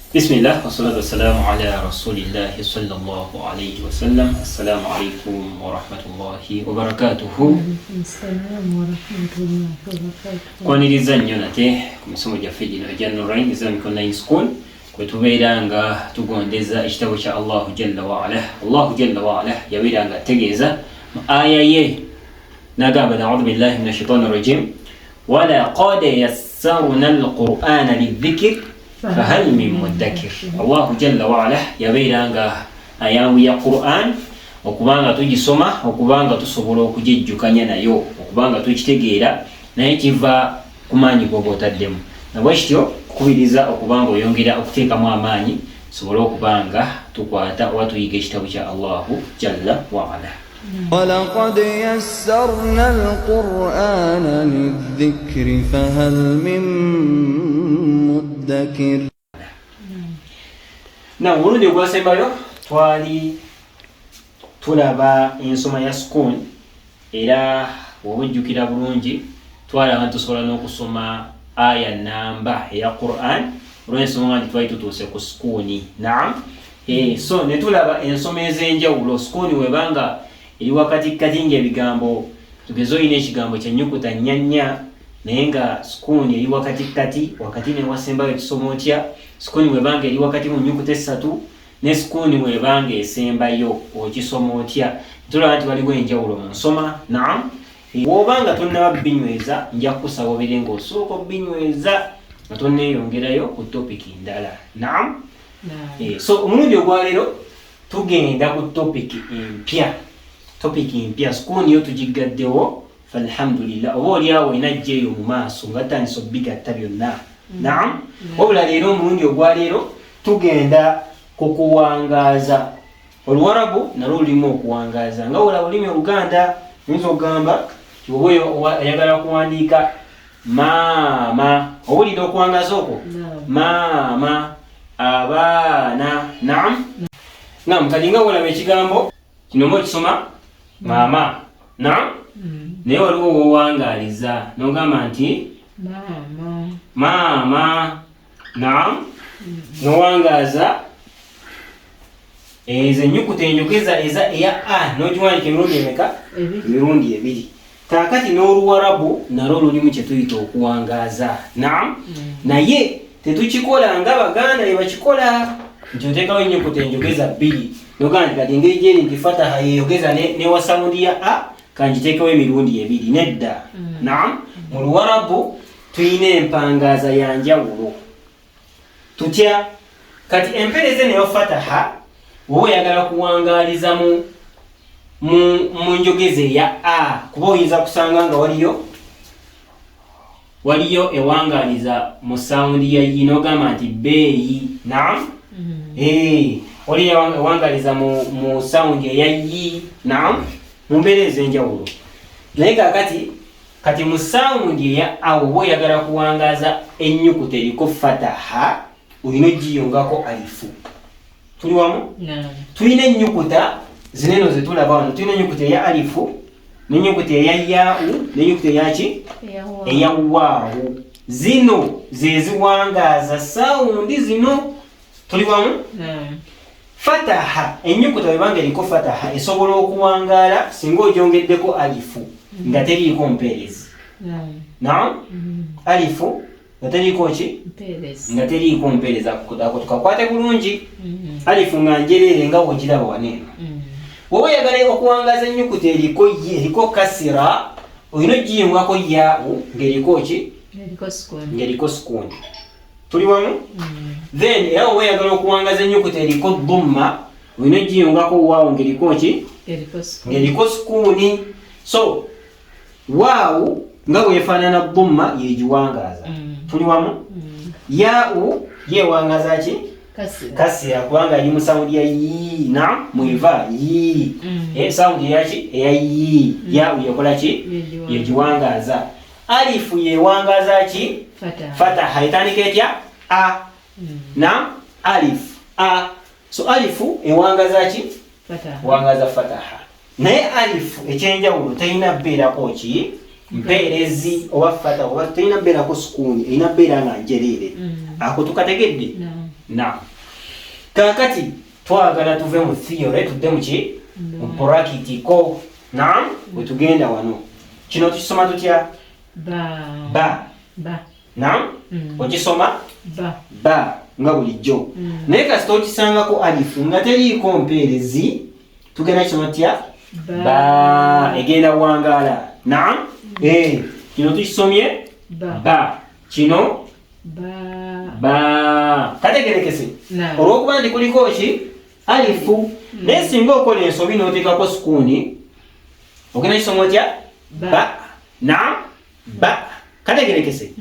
Bismillah wassalatu wassalamu ala rasulillahi sallallahu alayhi wasallam. Assalamu alaikum warahmatullahi wabarakatuhu. Kwaniriza nnyo nate ku misomo gyaffe gino egya Nurain Islamic Online School kwe tubeera nga tugondeza ekitabo kya Allahu jalla waala. Allahu jalla waala yabeera nga ategeeza mu aya ye nagamba, audhu billahi min ashaitani rajim, walaqad yassarna alqur'ana lidhikr fahal min muddakir. Allahu jalla waala yabeera nga ayanguya Quran okubanga tugisoma, okubanga tusobola okugyejjukanya nayo, okubanga tukitegeera, naye kiva ku maanyi goba otaddemu. Nabwekityo kukubiriza okubanga oyongera okuteekamu amaanyi tusobole okubanga tukwata oba tuyiga ekitabo kya Allahu jalla waala. Walaqad yassarna alqur'ana lidhikri fahal min muddakir. Na omulundi ogwasembayo twali tulaba ensoma ya sukuni, era bw'oba ojjukira bulungi twalaba nti tusobola n'okusoma aya namba eya Quran olw'ensonga nti twali tutuuse ku sukuuni. Naam, so ne tulaba ensoma ez'enjawulo. Sukuuni webanga eri wakatikkati ng'ebigambo, tugeze olina ekigambo kya nnyukuta nnya nnya, naye nga sukuuni eri wakatikkati, wakati newasembayo kisoma otya? Sukuuni webanga eri wakati mu nnyukuta essatu, ne sukuuni webanga esembayo okisoma otya? Tulaba nti waliwo enjawulo mu nsoma. Naam, bw'oba nga tonnaba binyweza, nja kukusaba obeere ng'osooka obinyweza nga tonneeyongerayo ku topiki ndala. Naam. So omulundi ogwaleero tugenda ku topiki empya, topiki empya. Sukuuni yo tugigaddewo, falhamdulillah, oba oliawo olina jja eyo mu maaso nga tutandise obigatta byonna. Naam, wabula leero omulundi ogwaleero tugenda ku kuwangaaza. Oluwarabu nalwo lulimu okuwangaaza nga wola olulimi Oluganda. Oyinza okugamba oba oyagala kuwandiika maama, owulira okuwangaaza okwo, maama, abaana. Naam, naam. Kati nga wolaba ekigambo kino oba okisoma maama, naam, naye waliwo wowangaaliza nogamba nti maama. Naam, nowangaaza ezo ennyukuta enjogeza eza eya a n'ogiwandika emirundi emeka? Emirundi ebiri. Kaakati n'Oluwarabu nalwo lulimu kye tuyita okuwangaaza. Naam, naye tetukikola nga Baganda bye bakikola nti oteekawo ennyukuta enjogeza bbiri nogamba nti kati engeri gyeri nti fataha yeyogeza newa sawundi ya a, kangiteekewo emirundi ebiri. Nedda. Naam, mu Luwarabu tulina empangaaza ya njawulo. Tutya kati empeereza eno eya fataha? Woba oyagala kuwangaaliza mu njogeza eya a, kuba oyinza kusanga nga waliyo ewangaaliza mu sawundi ya yi n'ogamba nti beeyi. Naam, waliyo ewangaaliza mu sawundi eya yi. Naam, mu mbeera ez'enjawulo. Naye kaakati kati mu sawundi eya a, oba oyagala kuwangaaza ennyukuta eriko fataha, olina ogiyongako alifu. Tuli wamu? Tulina ennyukuta zineno zetulaba wano. Tulina ennyukuta eya alifu, n'ennyukuta eya yau, n'ennyukuta eyaki, eya waawu. Zino zeziwangaaza sawundi zino. Tuli wamu? Fataha, ennyukuta webanga eriko fataha esobola okuwangaala singa ogyongeddeko alifu nga teriiko mpeerezi. Naam, alifu nga teriiko ki? Nga teriiko mpeerezi. Ako tukakwate bulungi. Alifu nga njereere nga wogiraba wano eno. Bw'oba oyagala okuwangaza ennyukuta eriko eriko kasira, olina ogiyungako yaawu ng'eriko ki? Ng'eriko sukuuni. Tuli wamu? Then era oba oyagala okuwangaza ennyukuta eriko dumma, olina ogiyungako waawu ng'eriko ki? Ng'eriko sukuuni. So waawu nga bwefaanana dumma yegiwangaaza. Tuli wamu? Yaawu yewangaza ki? Kasira, kubanga eri mu sawundi ya yi. Na mweva yi, sawundi eyaki, eya yi. Yaawu yekola ki? Yegiwangaaza. Alifu yewangaza ki? Fataha. Etandika etya? A. Na alifu a. So alifu ewangaza ki? Wangaza fataha. Naye alifu ekyenjawulo terina beerako ki? Mpeerezi oba fata oba terina beerako sukuuni, erina beera nga njereere. Ako tukategedde? Na kaakati twagala tuve mu theory tudde mu ki? Mu practical. Naam, wetugenda wano kino tukisoma tutya? Ba. Naam, okisoma ba nga bulijjo, naye kasita okisangako alifu nga teriiko mpeerezi, tugenda kisoma tutya? Ba. Egenda wangaala. Naam, kino tukisomye ba, kino ba. Kategerekese olwokuba nti kuliko ki? Alifu. Naye singa okola ensobi n'oteekako sukuuni, ogenda kisoma otya? Ba. Naam, ba. Kategerekese.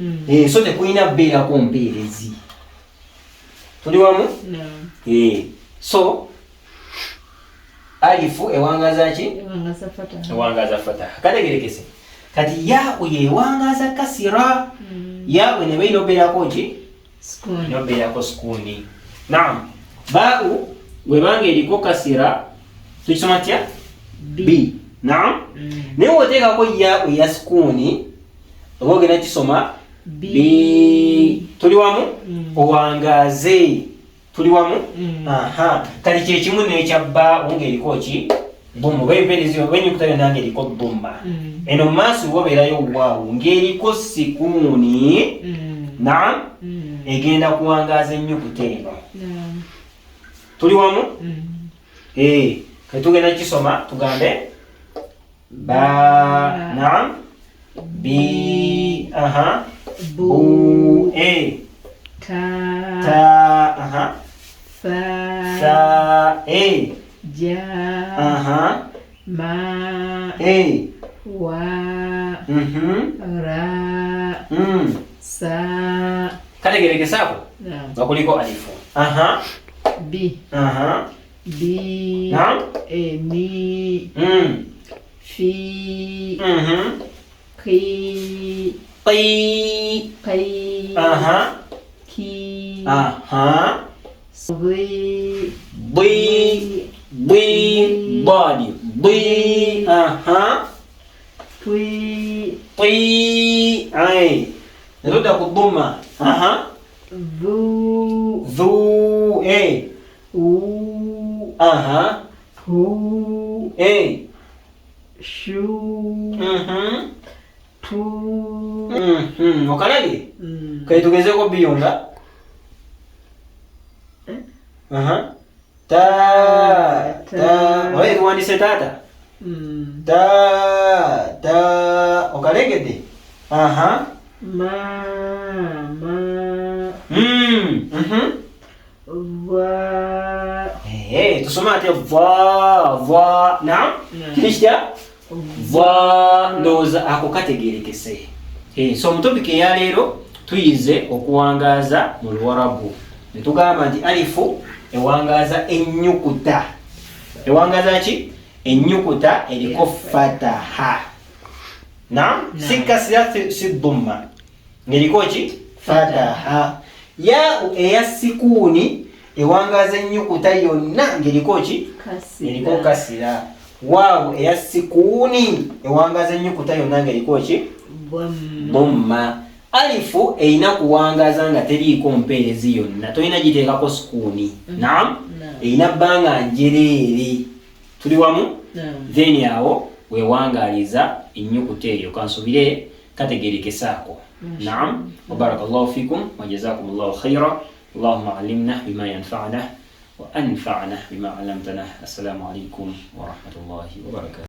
So tekulina beerako mpeerezi. Tuli wamu? So alifu ewangaza ki? Ewangaza fataha. Kategerekese. Kati yaawe yewangaza kasira. Yaawe neba erina obeerako ki? Nobeerako sukuuni. Naam, baau webanga eriko kasira tukisoma tya? B. Naam, naye woteekako yaawe ya sukuuni oba ogenda kisoma b. Tuli wamu? Owangaze. Tuli wamu? Aha, kati kyekimu n'ekya baawu ng'eriko ki? Bumma, oba empeerezi oba ennyukuta yonna ng'eriko bumma. Eno mu maaso wabeerayo waawu ng'eriko sikuuni. Naam, egenda kuwangaaza ennyukuta eno. Tuli wamu? Kati tugenda kisoma tugambe ba. Naam, bi. Aha, bu. E, ta, ta. Aha, sa, sa. E, ja, aha, ma, e, wa, mhm ra, sa. Kategerekesaako nga kuliko alifu. Aha. B. Aha. B. Naam. E, mi, fi, qi, Qi. qi, Aha. ki, Aha. di, Di. Di. Badi. Di. Aha. twi, Ti. Ai. Netudda ku duma. Aha. dhu, Dhu. E. u, Aha. hu, E. shu, tu. Okalabye? Kale tugezeeko biyunga. Aha. Ta. Ta. Oye tuwandise taata. Ta. Ta. Okalengedde? Aha. Ma, ma, va, Tusome ate va va. Naam. Kiri kitya? Va. Ndowooza ako kategerekese. So mu topiki eyaleero tuyize okuwangaaza mu Luwarabu. Ne tugamba nti alifu ewangaaza ennyukuta. Ewangaaza ki? Ennyukuta eriko fataha. Naam, si kasira si dhamma. Ng'eriko ki? Fataha. Yaa'u eya sikuuni ewangaaza ennyukuta yonna ng'eriko ki? Eriko kasira. Waawu eya sikuuni ewangaaza ennyukuta yonna ng'eriko ki? Dhamma. Alifu erina kuwangaaza nga teriiko mpeerezi yonna, tolina giteekako sukuuni. Naam, erina bbanga njereere. Tuli wamu? Then awo wewangaaliza ennyukuta eyo. Kansubire kategerekesaako. Naam, wa barakallahu fikum wa jazakumullahu khaira. Allahumma allimna bima yanfa'una wa anfa'na bima 'allamtana. Assalamu alaikum wa rahmatullahi wa barakatuh.